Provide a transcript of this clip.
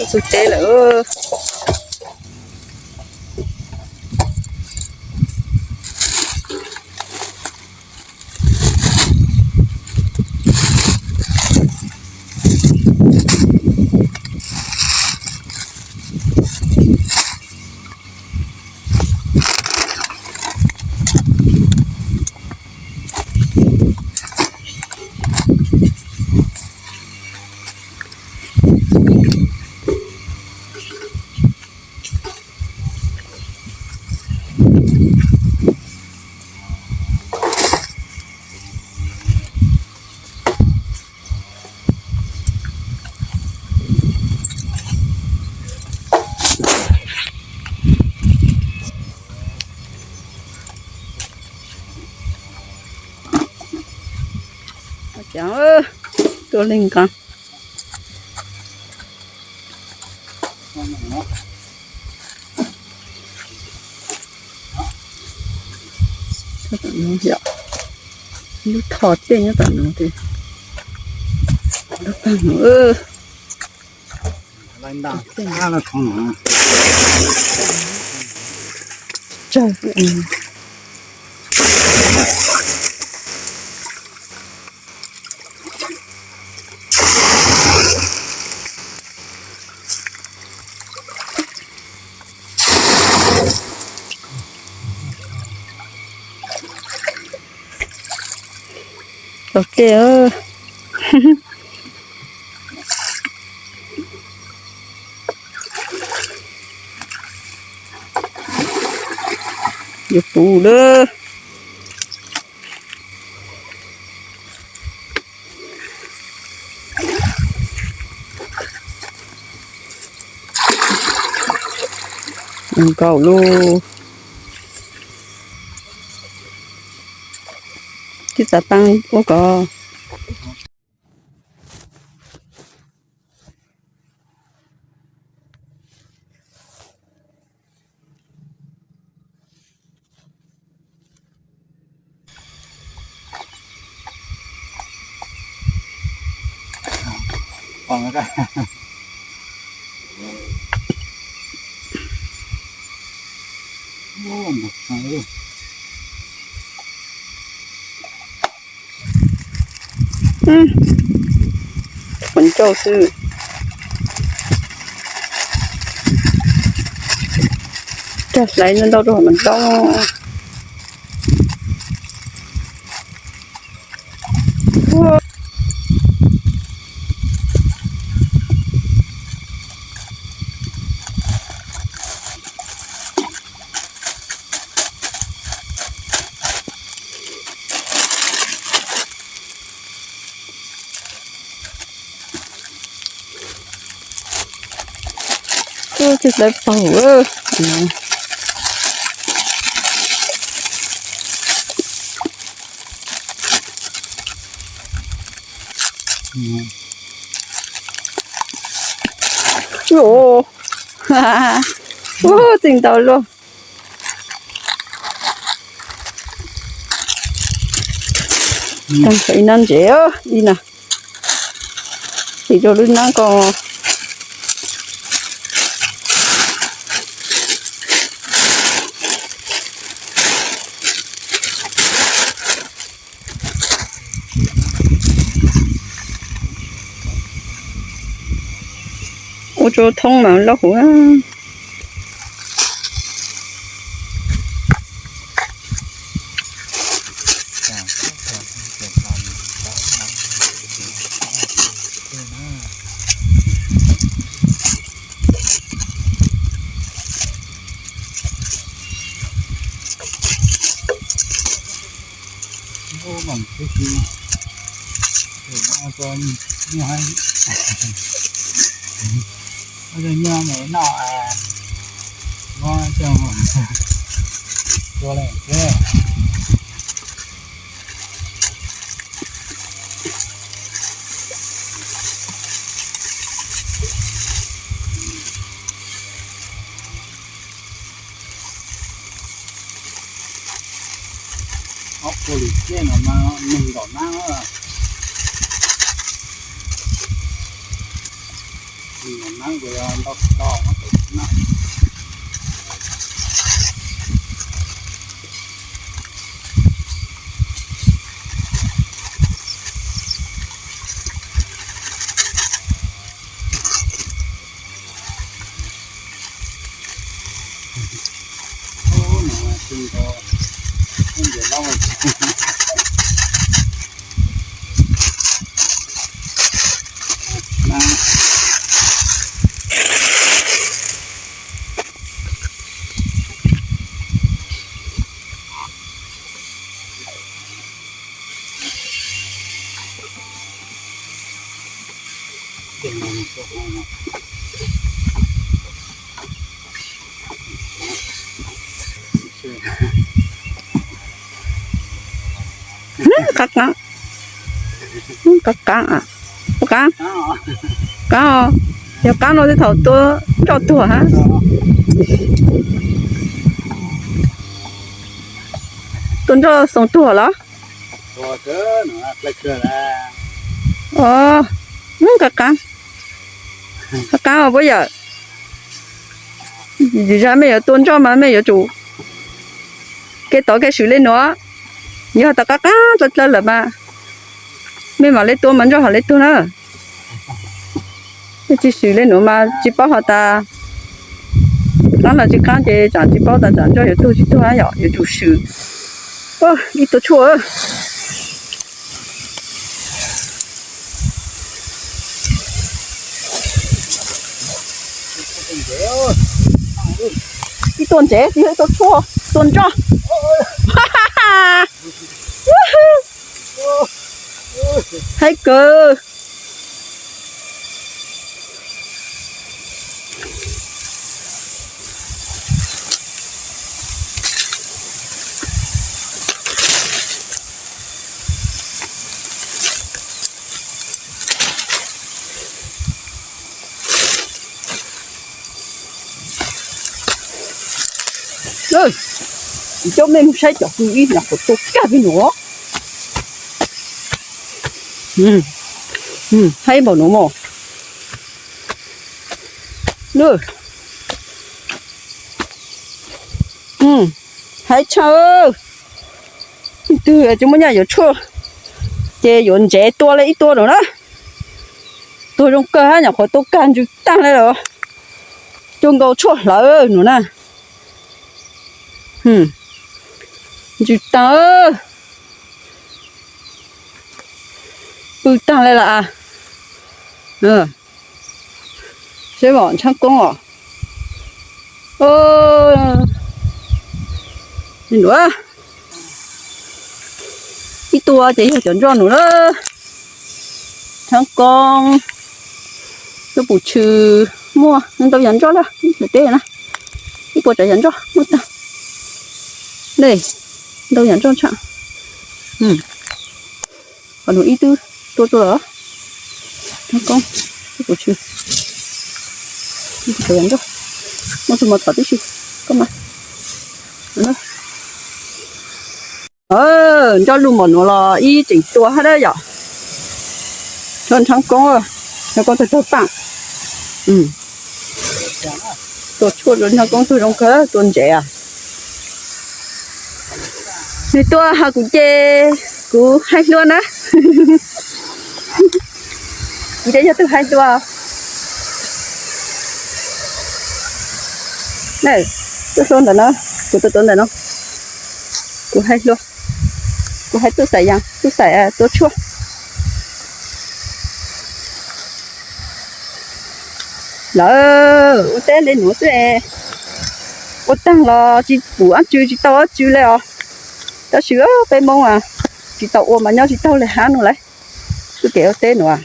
Txog teb lawm. Tuaj leej nqeeb. Lub thoj tej nyob tom no, lub tag no. Tau tej. Yuav puv lawm. Nkaus lauj. Tib txav paj ua kom. Qhov ncauj xwb. Cog hlais ntau ntau rau hauv mas ntau. Tus hlais paug. Ua, txij ntau luaj. Tag ib nab ntsev ib na. Tiv rau lub nab ko. Ua rau thoob mas loj huv. Ob puas lwm tiaj no mas neeg nkaum nab lawm. Qab qaab, qab qaab, qab qaab, yog qaab no thaum tua nroj tuag hab. Tua nroj xoo tuag los? Qab qaab, qab qaab os puab yawm. Zag mej yuav tua nroj mas mej yuav tsum kev tov kev swm le nuav. Yog tas qab qaab dlawg dlawg lawm mas mej mam le tua mas nroj ho le tuag na. Mej tsis swm le nuav mas tsis paub has tas qaab los tsis qaab ces tsaam tsis paub tas tsaam nroj yuav tuag tsis tuag na yom, yuav tsum swm. Ib tug tshuaj. Ib tug ntsev tsis yog ib tug tshuaj, tua nroj. Haib kawg. Kuv coj mej mus saib cov kws ib nyuam qhuav tua kag peb nuav. Haib npaum nuav mog. Haib tshaj. Leej twg tsis muaj nyaj yuav tshuaj ces yuav ntsev tua le ib tua nuav na. Tuag zoo kawg hab, nyuam qhuav tua kag ntsws taag le los. Cua nkaus tshuaj hlawv nuav na. Ntsws taag, pw taag le los as. Seb vom ntshaav koob os. Ib tua ces yog cov nroj nuav lawm. Ntshaav koob, lub pum tshw muaj ntau yam nroj lawm, teb na. Ib puas tsav yam nroj muaj taag. Ne, ntau yam nroj tshaj. Qhov nuav ib tug tua tuaj lawm. Ntshaav koob, lub pum tshw, ib puas tsav yam nroj, muaj tug mos thom tib si, koj mas. Nroj lug npaum nuav los ib tseem tua hab dab yom. Ntshaav koob, ntshaav koob tag tag paaj. Tua tshuaj rau ntshaav koob tuag zoo kawg, tua ntsev as. Nws tua has kuv ces kuv hais hlua na. Kuv ces yog tug hais hlua. Tuaj hlua ntawm no, kuv tua tuav ntawm no. Kuv hais hlua, kuv hais tub xaim yas, tub xaim tua tshuaj. Lawm, ua teb le nuav xwb es ua taag los tsis pum ab tsw tsis tau ab tsw le os. Tab sis peb Moob tsis tau ua mas nyob tsis taug le hab nuav lauj. Tub kev ua teb nuav